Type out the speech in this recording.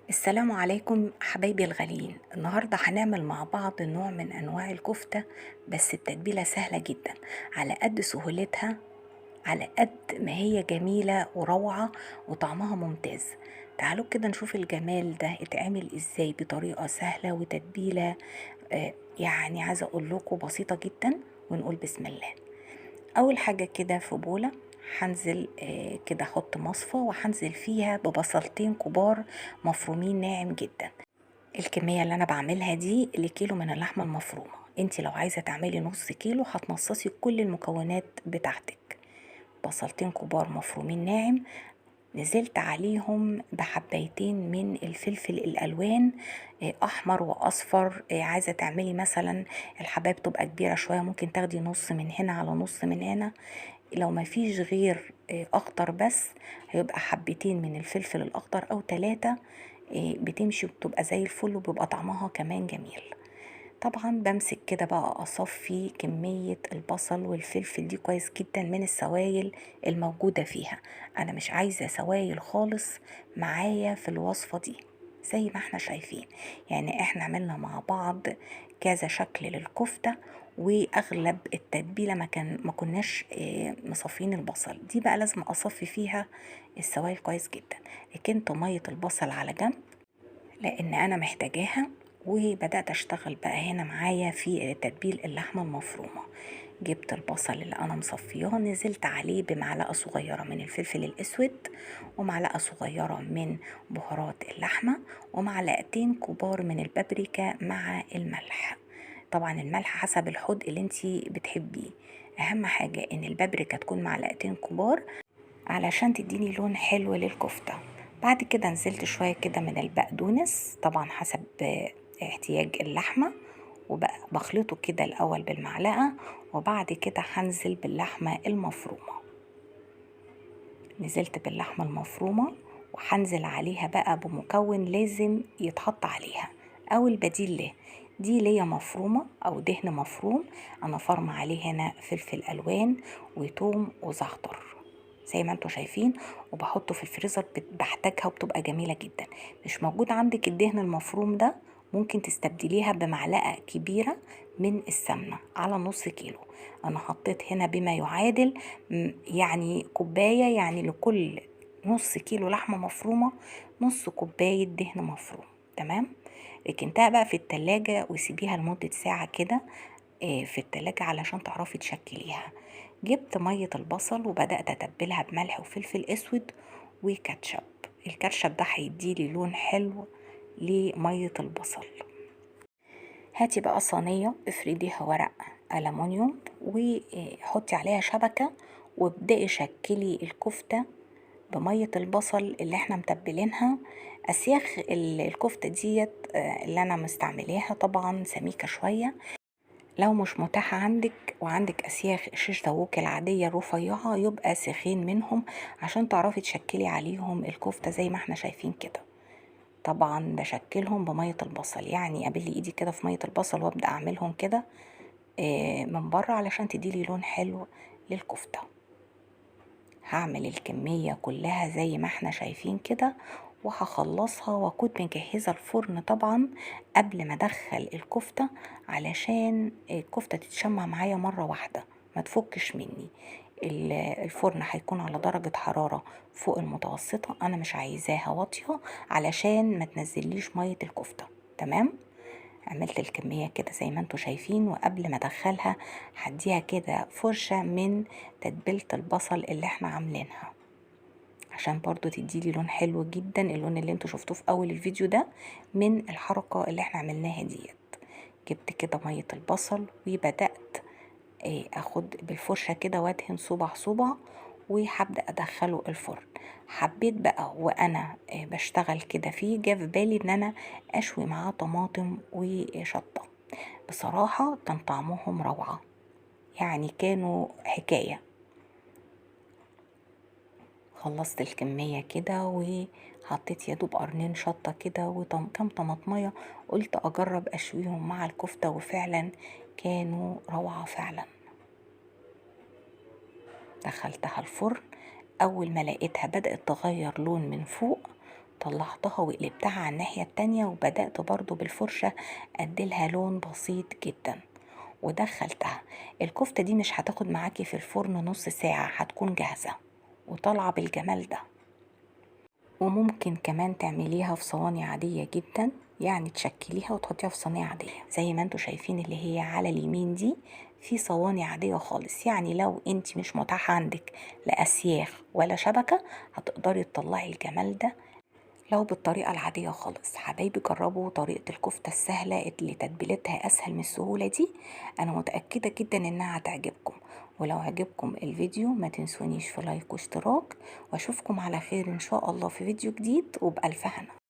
السلام عليكم حبايبي الغاليين. النهاردة هنعمل مع بعض نوع من أنواع الكفتة، بس التتبيلة سهلة جدا، على قد سهولتها على قد ما هي جميلة وروعة وطعمها ممتاز. تعالوا كده نشوف الجمال ده اتعمل ازاي بطريقة سهلة وتتبيلة يعني عايزة اقول لكم بسيطة جدا، ونقول بسم الله. اول حاجة كده في بولة هنزل كده احط مصفى، وهنزل فيها ببصلتين كبار مفرومين ناعم جدا. الكمية اللي انا بعملها دي لكيلو من اللحمة المفرومة، انتي لو عايزة تعملي نص كيلو هتنصصي كل المكونات بتاعتك. بصلتين كبار مفرومين ناعم، نزلت عليهم بحبايتين من الفلفل الالوان، احمر واصفر. عايزه تعملي مثلا الحبايه بتبقى كبيره شويه، ممكن تاخدي نص من هنا على نص من هنا. لو ما فيش غير اخضر بس هيبقى حبتين من الفلفل الاخضر او 3، بتمشي وبتبقى زي الفل وبيبقى طعمها كمان جميل. طبعا بمسك كده بقى اصفي كمية البصل والفلفل دي كويس جدا من السوائل الموجودة فيها، انا مش عايزة سوائل خالص معايا في الوصفة دي. زي ما احنا شايفين يعني احنا عملنا مع بعض كذا شكل للكفتة، واغلب التتبيلة ما كناش مصفين البصل، دي بقى لازم اصفي فيها السوائل كويس جدا. ركنت مية البصل على جنب لان انا محتاجاها، وبدأت اشتغل بقى هنا معايا في تتبيل اللحمة المفرومة. جبت البصل اللي انا مصفياه، نزلت عليه بمعلقة صغيرة من الفلفل الاسود، ومعلقة صغيرة من بهارات اللحمة، ومعلقتين كبار من البابريكا مع الملح. طبعا الملح حسب الحدق اللي انتي بتحبيه، اهم حاجة ان البابريكا تكون معلقتين كبار علشان تديني لون حلو للكفتة. بعد كده نزلت شوية كده من البقدونس، طبعا حسب احتياج اللحمة، وبخلطه كده الأول بالمعلقة، وبعد كده هنزل باللحمة المفرومة. نزلت باللحمة المفرومة وهنزل عليها بقى بمكون لازم يتحط عليها أو البديل له، دي ليا مفرومة أو دهن مفروم، أنا فرمة عليه هنا فلفل ألوان وتوم وزعتر زي ما انتوا شايفين، وبحطه في الفريزر، بحتاجها وبتبقى جميلة جدا. مش موجود عندك الدهن المفروم ده ممكن تستبدليها بمعلقة كبيرة من السمنة على نص كيلو. أنا حطيت هنا بما يعادل يعني كوباية، يعني لكل نص كيلو لحمة مفرومة نص كوباية دهن مفروم. تمام، ركنتها بقى في التلاجة وسيبيها لمدة ساعة كده، في التلاجة علشان تعرفي تشكليها. جبت مية البصل وبدأت أتبلها بملح وفلفل أسود وكاتشب. الكاتشب ده هيديلي لون حلو لمية البصل. هاتي بقى صينية افرديها ورق ألمونيوم وحطي عليها شبكة، وابدأي شكلي الكفتة بمية البصل اللي احنا متبلينها. أسياخ الكفتة ديت، اللي أنا مستعملاها طبعا سميكة شوية، لو مش متاحة عندك وعندك أسياخ شيش طاووق العادية الرفيعة يبقى سيخين منهم عشان تعرفي تشكلي عليهم الكفتة زي ما احنا شايفين كده. طبعا بشكلهم بمية البصل، يعني ابلي ايدي كده في مية البصل وابدأ اعملهم كده، من بره علشان تديلي لون حلو للكفتة. هعمل الكمية كلها زي ما احنا شايفين كده وهخلصها، واكون مجهزة الفرن طبعا قبل ما ادخل الكفتة علشان الكفتة تتشمع معايا مرة واحدة ما تفكش مني. الفرن هيكون على درجة حرارة فوق المتوسطة، انا مش عايزاها واطية علشان ما تنزليش مية الكفتة. تمام، عملت الكمية كده زي ما انتوا شايفين، وقبل ما ادخلها هديها كده فرشة من تتبيلة البصل اللي احنا عاملينها عشان برضو تديلي لون حلو جدا، اللون اللي انتوا شفتوه في اول الفيديو ده من الحركة اللي احنا عملناها ديت. جبت كده مية البصل وبدأت اخد بالفرشة كده وادهن صبع صبع، وهبدأ ادخله الفرن. حبيت بقى وانا بشتغل كده فيه جه في بالي ان انا اشوي معاه طماطم وشطة، بصراحة كان طعمهم روعة، يعني كانوا حكاية. خلصت الكمية كده وحطيت يا دوب قرنين شطة كده وكم طماطمية، قلت اجرب اشويهم مع الكفتة، وفعلا كانوا روعة فعلا. دخلتها الفرن، اول ما لقيتها بدأت تغير لون من فوق طلعتها وقلبتها على الناحية التانية، وبدأت برضو بالفرشة اديلها لون بسيط جدا ودخلتها. الكفتة دي مش هتاخد معاكي في الفرن نص ساعة، هتكون جاهزة وطالعة بالجمال ده. وممكن كمان تعمليها في صواني عادية جدا، يعني تشكليها وتحطيها في صينية عادية زي ما انتوا شايفين اللي هي على اليمين دي، في صواني عادية خالص. يعني لو انت مش متاحة عندك لا أسياخ ولا شبكة هتقدري تطلعي الجمال ده لو بالطريقة العادية خالص. حبايبي جربوا طريقة الكفتة السهلة اللي تتبيلتها أسهل من السهولة دي، أنا متأكدة جدا إنها هتعجبكم. ولو عجبكم الفيديو ما تنسونيش في لايك واشتراك، واشوفكم على خير إن شاء الله في فيديو جديد، وبألف هنا.